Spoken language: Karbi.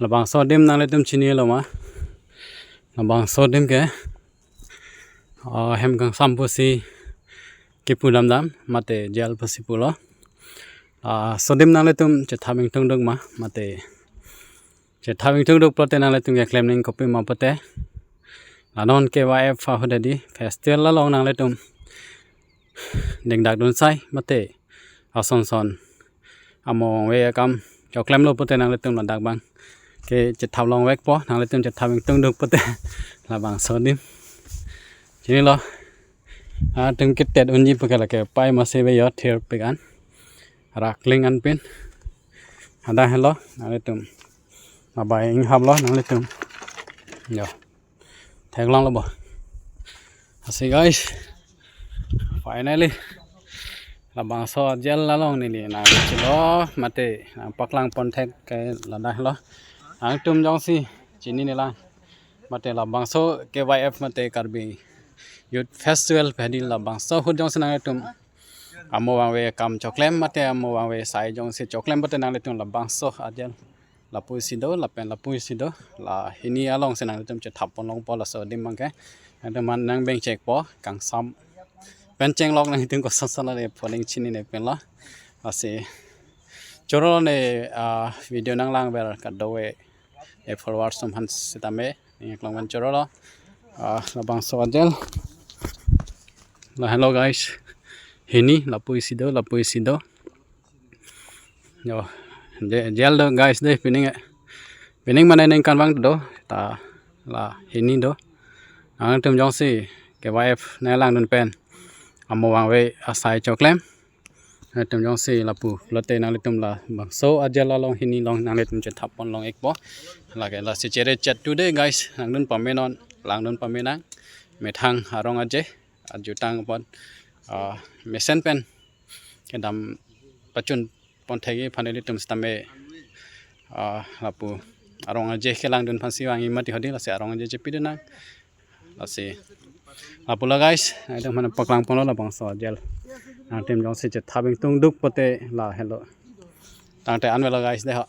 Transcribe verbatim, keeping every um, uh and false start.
Labangso adim nanglitum chinilo ma? Labangso adim ke, ah, hem kangsam pusi kipu damdam, mate jail pusi pulo. Ah, laso adim nanglitum chethap ingtungduk ma, mate chethap ingtungduk pulote nanglitum keklem nangji kopi ma pulote, la non K Y F ahut hedi festival along nanglitum dingdak dun sai, mate ason son amo vangve akam choklemlo pulote nanglitum ladak abang ke chethap longvekpo, nanglitum chethap ingtungduk pulote. Labangso adim chinilo, ah, atum kitet unji puke lake pai masi ve yo thirpik an, rakling anpin. Hadak helo, nanglitum labai inghaplo nanglitum. Yo. Theklonglo bo. Lasi guys, finally labangso jail along neli nangchelo, mate nangpaklang pon thek ke ladak helo. Nangtum jongsi chini nilang, mate labangso K Y F mate Karbi Youth Festival pu hedi labangso ahut jongsi nanglitum amo vangve akam choklem, mate amo vangve asai jongsi choklem pulote nanglitum labangso ajail lapu isi do, lapen lapu isi do, la hini alongsi nanglitum chethap pon longpo laso adim abang ke. Nanglitum man nangbeng chekpo, kangsam pen chenglok nangtum koson son le phoning chinine penlo. Lasi choro ne, ah, video nanglangver kadokave e followers atum aphan sitame, ning klong van chorolo. Ah, labangso ajail. La helo guys. Hini lapu isi do, lapu isi do. Yo, je-, jail do guys de pining, eh. Pining mane ningkan vang do, ta la hini do. Nangtum jongsi K Y F nanglang dun pen amo vangve asai choklem, nangtum jongsi lapu pulote nanglitum labangso ajail along hini along nanglitum chethap pon longikpo. Lake lasi chere chet tu de guys, nangdun pamenon, langdun pamenang, methang arong aje, ajutang pon, ah, mesen pen kedam pachun pon thekji aphan ilitum sitame, ah, lapu arong aje kelangdun aphansi vangji mati hedi, lasi arong aje chepi dun nang. Lasi lapulo guys, nangtum aphan paklang ponlo labangso ajail. Nangtum jongsi chethap ingtungduk pulote la helo. Tangte anvelo guys de ho.